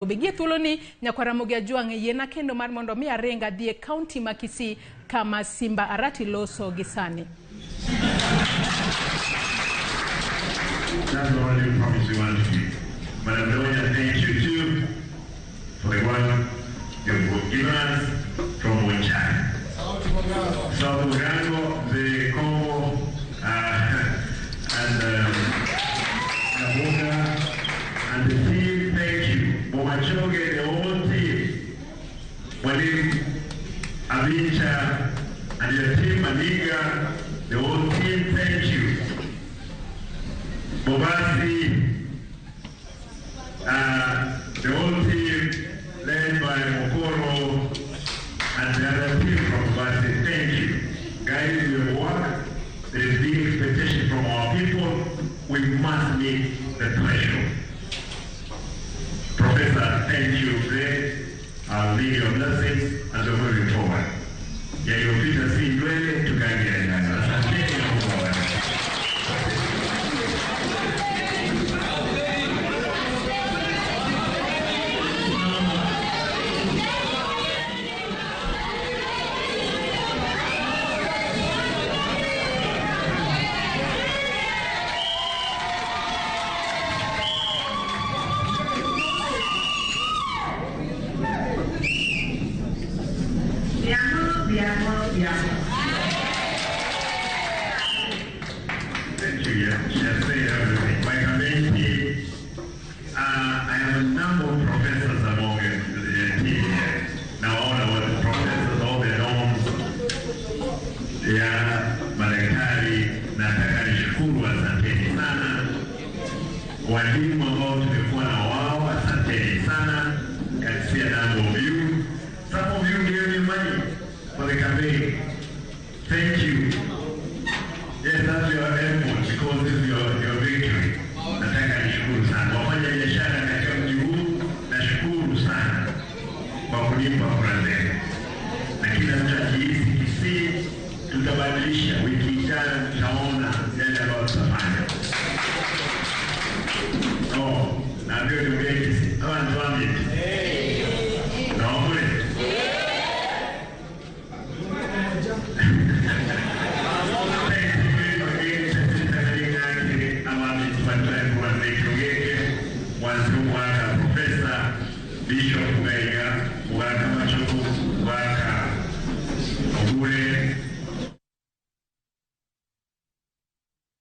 Gie thuoloni nyakwar Ramogi Ajwang' yiena kendo mar mondo mi aring adhi e kaunti ma Kisii kama Simba Arati loso gi sani. That's the only promise we want to keep. Madam Donya, thank you too for the work you've given us from Wonchai. South Mugango, the Congo, and Nabuga, and the team, thank you. Bomachoge, the whole team, Mwalimu Abincha, and your team, Maniga, the whole team, thank you. Bobasi, the whole team led by Mokoro and the other team from Bobasi, thank you. Guys, your work, there is big expectation from our people. We must meet the threshold. Professor, thank you, Greg. I'll leave your blessings as we're moving forward. Yaliyopita si ndwele, tukaange yajayo. Asanteni na Mungu awabariki. Thank you. Yeah, she has said everything. My campaign team, I have a number of professors among the team here. Now all our professors, all the norms, ya madaktari, nataka nishukuru, asanteni sana. Walimu ambao tumekuwa na wao, asanteni sana. Can see a number of you. Some of you gave me money for the campaign. Thank you. Yes, that's your effort because this is your victory. Nataka nishukuru sana. Wafanya biashara katika mji huu, nashukuru sana kwa kunipa kura zenu. Na kila mtu akihisi Kisii, tutabadilisha. Wiki ijayo tutaona yale ambayo tutafanya. No, naambiwa niongee Kisii. Hawa ni wami. Naomba. Bishop Mega, Mugaka Machoko,